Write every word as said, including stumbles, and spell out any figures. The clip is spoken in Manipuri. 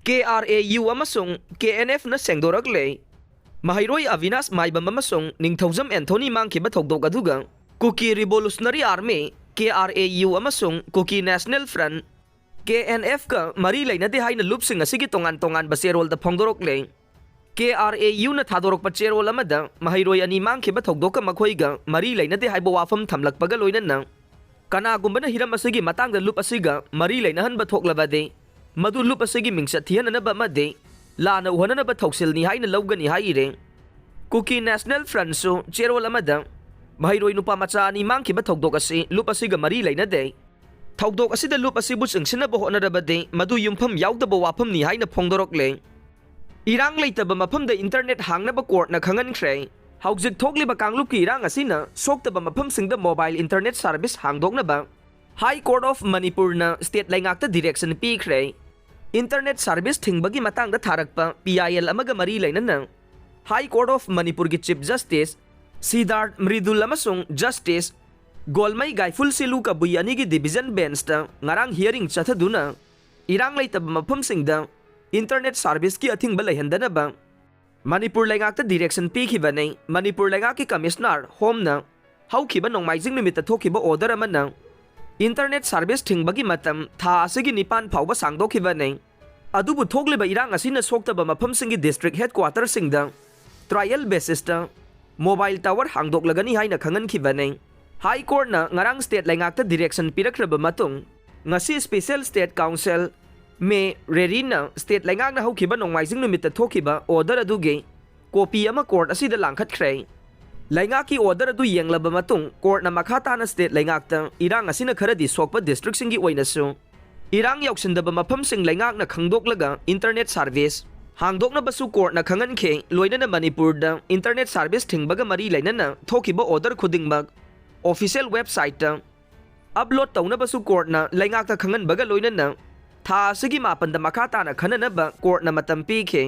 ꯀꯦ ꯑꯥꯔ ꯑꯦ ꯌꯨ ꯑꯃꯁꯨꯡ ꯀꯦ ꯑꯦꯟ ꯑꯦꯐꯅ ꯁꯦꯡꯗꯣꯔꯛꯂꯦ꯫ ꯃꯍꯩꯔꯣꯏ ꯑꯕꯤꯅꯥꯁ ꯃꯥꯏꯕꯝ ꯑꯃꯁꯨꯡ ꯅꯤꯡꯊꯧꯖꯝ ꯑꯦꯟꯊꯣꯅꯤ ꯃꯥꯡꯈꯤꯕ ꯊꯧꯗꯣꯛ ꯑꯗꯨꯒ Kuki revolutionary army, K R A U, ꯑꯃꯁꯨꯡ Kuki national front, K N ꯑꯦꯐꯀ ꯃꯔꯤ ꯂꯩꯅꯗꯦ ꯍꯥꯏꯅ ꯂꯨꯞꯁꯤꯡ ꯑꯁꯤꯒꯤ ꯇꯣꯉꯥꯟ ꯇꯣꯉꯥꯟꯕ ꯆꯦꯔꯣꯜꯗ ꯐꯣꯡꯗꯣꯔꯛꯂꯦ꯫ ꯀꯦ ꯑꯥꯔ ꯑꯦ ꯌꯨꯅ ꯊꯥꯗꯣꯔꯛꯄ ꯆꯦꯔꯣꯜ ꯑꯃꯗ ꯃꯍꯩꯔꯣꯏ ꯑꯅꯤ ꯃꯥꯡꯈꯤꯕ ꯊꯧꯗꯣꯛꯀ ꯃꯈꯣꯏꯒ ꯃꯔꯤ ꯂꯩꯅꯗꯦ ꯍꯥꯏꯕ ꯋꯥꯐꯝ ꯊꯝꯂꯛꯄꯒ ꯂꯣꯏꯅꯅ, ꯀꯅꯥꯒꯨꯝꯕꯅ ꯍꯤꯔꯝ ꯑꯁꯤꯒꯤ ꯃꯇꯥꯡꯗ ꯂꯨꯞ ꯑꯁꯤꯒ ꯃꯔꯤ ꯂꯩꯅꯍꯟꯕ ꯊꯣꯛꯂꯕꯗꯤ, ꯃꯗꯨ ꯂꯨꯞ ꯑꯁꯤꯒꯤ ꯃꯤꯡꯆꯠ ꯊꯤꯍꯟꯅꯅꯕ ꯑꯃꯗꯤ ꯂꯥꯟꯅ ꯎꯍꯟꯅꯅꯕ ꯊꯧꯁꯤꯜꯅꯤ ꯍꯥꯏꯅ ꯂꯧꯒꯅꯤ ꯍꯥꯏꯔꯤ꯫ ꯀꯨꯀꯤ ꯅꯦꯁꯅꯦꯜ ꯐ꯭ꯔꯟꯠꯁꯨ ꯆꯦꯔꯣꯜ ꯑꯃꯗ ꯃꯍꯩꯔꯣꯏ ꯅꯨꯄꯥ ꯃꯆꯥ ꯑꯅꯤ ꯃꯥꯡꯈꯤꯕ ꯊꯧꯗꯣꯛ ꯑꯁꯤ ꯂꯨꯞ ꯑꯁꯤꯒ ꯃꯔꯤ ꯂꯩꯅꯗꯦ꯫ ꯊꯧꯗꯣꯛ ꯑꯁꯤꯗ ꯂꯨꯞ ꯑꯁꯤꯕꯨ ꯆꯤꯡꯁꯤꯟꯅꯕ ꯍꯣꯠꯅꯔꯕꯗꯤ ꯃꯗꯨ ꯌꯨꯝꯐꯝ ꯌꯥꯎꯗꯕ ꯋꯥꯐꯝꯅꯤ ꯍꯥꯏꯅ ꯐꯣꯡꯗꯣꯔꯛꯂꯦ꯫ ꯏꯔꯥꯡ ꯂꯩꯇꯕ ꯃꯐꯝꯗ ꯏꯟꯇꯔꯅꯦꯠ ꯍꯥꯡꯅꯕ ꯀꯣꯔꯠꯅ ꯈꯪꯍꯟꯈ꯭ꯔꯦ꯫ ꯍꯧꯖꯤꯛ ꯊꯣꯛꯂꯤꯕ ꯀꯥꯡꯂꯨꯞꯀꯤ ꯏꯔꯥꯡ ꯑꯁꯤꯅ ꯁꯣꯛꯇꯕ ꯃꯐꯝꯁꯤꯡꯗ ꯃꯣꯕꯥꯏꯜ ꯏꯟꯇꯔꯅꯦꯠ ꯁꯥꯔꯚꯤꯁ ꯍꯥꯡꯗꯣꯛꯅꯕ ꯍꯥꯏ ꯀꯣꯔꯠ ꯑꯣꯐ ꯃꯅꯤꯄꯨꯔꯅ ꯁ꯭ꯇꯦꯠ ꯂꯩꯉꯥꯛꯇ ꯗꯤꯔꯦꯛꯁꯟ ꯄꯤꯈ꯭ꯔꯦ꯫ ꯏꯟꯇꯔꯅꯦꯠ ꯁꯥꯔꯚꯤꯁ ꯊꯤꯡꯕꯒꯤ ꯃꯇꯥꯡꯗ ꯊꯥꯔꯛꯄ ꯄꯤ ꯑꯥꯏ ꯑꯦꯜ ꯑꯃꯒ ꯃꯔꯤ ꯂꯩꯅꯅ ꯍꯥꯏ ꯀꯣꯔꯠ ꯑꯣꯐ ꯃꯅꯤꯄꯨꯔꯒꯤ ꯆꯤꯐ ꯖꯁꯇꯤꯁ ꯁꯤꯗꯥꯔꯊ ꯃ꯭ꯔꯤꯗꯨꯜ ꯑꯃꯁꯨꯡ ꯖꯁꯇꯤꯁ ꯒꯣꯜꯃꯩ ꯒꯥꯏꯐꯨꯜ ꯁꯤꯂꯨ ꯀꯕꯨꯏ ꯑꯅꯤꯒꯤ ꯗꯤꯚꯤꯖꯟ ꯕꯦꯟꯁꯇ ꯉꯔꯥꯡ ꯍꯤꯌꯔꯤꯡ ꯆꯠꯊꯗꯨꯅ ꯏꯔꯥꯡ ꯂꯩꯇꯕ ꯃꯐꯝꯁꯤꯡꯗ ꯏꯟꯇꯔꯅꯦꯠ ꯁꯥꯔꯚꯤꯁꯀꯤ ꯑꯊꯤꯡꯕ ꯂꯩꯍꯟꯗꯅꯕ ꯃꯅꯤꯄꯨꯔ ꯂꯩꯉꯥꯛꯇ ꯗꯤꯔꯦꯛꯁꯟ ꯄꯤꯈꯤꯕꯅꯤ꯫ ꯃꯅꯤꯄꯨꯔ ꯂꯩꯉꯥꯛꯀꯤ ꯀꯃꯤꯁꯅꯔ ꯍꯣꯝꯅ ꯍꯧꯈꯤꯕ ꯅꯣꯡꯃꯥꯏꯖꯤꯡ ꯅꯨꯃꯤꯠꯇ ꯊꯣꯛꯈꯤꯕ ꯑꯣꯔꯗꯔ ꯑꯃꯅ ꯏꯟꯇꯔꯅꯦꯠ ꯁꯥꯔꯚꯤꯁ ꯊꯤꯡꯕꯒꯤ ꯃꯇꯝ ꯊꯥ ꯑꯁꯤꯒꯤ ꯅꯤꯄꯥꯟ ꯐꯥꯎꯕ ꯁꯥꯡꯗꯣꯛꯈꯤꯕꯅꯤ꯫ ꯑꯗꯨꯕꯨ ꯊꯣꯛꯂꯤꯕ ꯏꯔꯥꯡ ꯑꯁꯤꯅ ꯁꯣꯛꯇꯕ ꯃꯐꯝꯁꯤꯡꯒꯤ ꯗꯤꯁꯇ꯭ꯔꯤꯛ ꯍꯦꯗꯀ꯭ꯋꯥꯇꯔꯁꯤꯡꯗ ꯇ꯭ꯔꯥꯏꯌꯦꯜ ꯕꯦꯁꯤꯁꯇ ꯃꯣꯕꯥꯏꯜ ꯇꯥꯋꯔ ꯍꯥꯡꯗꯣꯛꯂꯒꯅꯤ ꯍꯥꯏꯅ ꯈꯪꯍꯟꯈꯤꯕꯅꯤ꯫ ꯍꯥꯏ ꯀꯣꯔꯠꯅ ꯉꯔꯥꯡ ꯁ꯭ꯇꯦꯠ ꯂꯩꯉꯥꯛꯇ ꯗꯤꯔꯦꯛꯁꯟ ꯄꯤꯔꯛꯈ꯭ꯔꯕ ꯃꯇꯨꯡ, ꯉꯁꯤ ꯁ꯭ꯄꯦꯁꯦꯜ ꯁ꯭ꯇꯦꯠ ꯀꯥꯎꯟꯁꯤꯜ ꯃꯦ ꯔꯦꯔꯤꯅ ꯁ꯭ꯇꯦꯠ ꯂꯩꯉꯥꯛꯅ ꯍꯧꯈꯤꯕ ꯅꯣꯡꯃꯥꯏꯖꯤꯡ ꯅꯨꯃꯤꯠꯇ ꯊꯣꯛꯈꯤꯕ ꯑꯣꯔꯗꯔ ꯑꯗꯨꯒꯤ ꯀꯣꯄꯤ ꯑꯃ ꯀꯣꯔꯠ ꯑꯁꯤꯗ ꯂꯥꯡꯈꯠꯈ꯭ꯔꯦ꯫ ꯂꯩꯉꯥꯛꯀꯤ ꯑꯣꯔꯗꯔ ꯑꯗꯨ ꯌꯦꯡꯂꯕ ꯃꯇꯨꯡ, ꯀꯣꯔꯠꯅ ꯃꯈꯥ ꯇꯥꯅ ꯁ꯭ꯇꯦꯠ ꯂꯩꯉꯥꯛꯇ ꯏꯔꯥꯡ ꯑꯁꯤꯅ ꯈꯔꯗꯤ ꯁꯣꯛꯄ ꯗꯤꯁꯇ꯭ꯔꯤꯛꯁꯤꯡꯒꯤ ꯑꯣꯏꯅꯁꯨ ꯏꯔꯥꯡ ꯌꯥꯎꯁꯤꯟꯗꯕ ꯃꯐꯝꯁꯤꯡ ꯂꯩꯉꯥꯛꯅ ꯈꯪꯗꯣꯛꯂꯒ ꯏꯟꯇꯔꯅꯦꯠ ꯁꯥꯔꯚꯤꯁ ꯍꯥꯡꯗꯣꯛꯅꯕꯁꯨ ꯀꯣꯔꯠꯅ ꯈꯪꯍꯟꯈꯤ꯫ ꯂꯣꯏꯅꯅ ꯃꯅꯤꯄꯨꯔꯗ ꯏꯟꯇꯔꯅꯦꯠ ꯁꯥꯔꯚꯤꯁ ꯊꯤꯡꯕꯒ ꯃꯔꯤ ꯂꯩꯅꯅ ꯊꯣꯛꯈꯤꯕ ꯑꯣꯔꯗꯔ ꯈꯨꯗꯤꯡꯃꯛ ꯑꯣꯐꯤꯁꯤꯌꯦꯜ ꯋꯦꯕꯁꯥꯏꯠꯇ ꯑꯞꯂꯣꯗ ꯇꯧꯅꯕꯁꯨ ꯀꯣꯔꯠꯅ ꯂꯩꯉꯥꯛꯇ ꯈꯪꯍꯟꯕꯒ ꯂꯣꯏꯅꯅ ꯊꯥ ꯑꯁꯤꯒꯤ ꯃꯥꯄꯟꯗ ꯃꯈꯥ ꯇꯥꯅ ꯈꯟꯅꯅꯕ ꯀꯣꯔꯠꯅ ꯃꯇꯝ ꯄꯤꯈꯤ꯫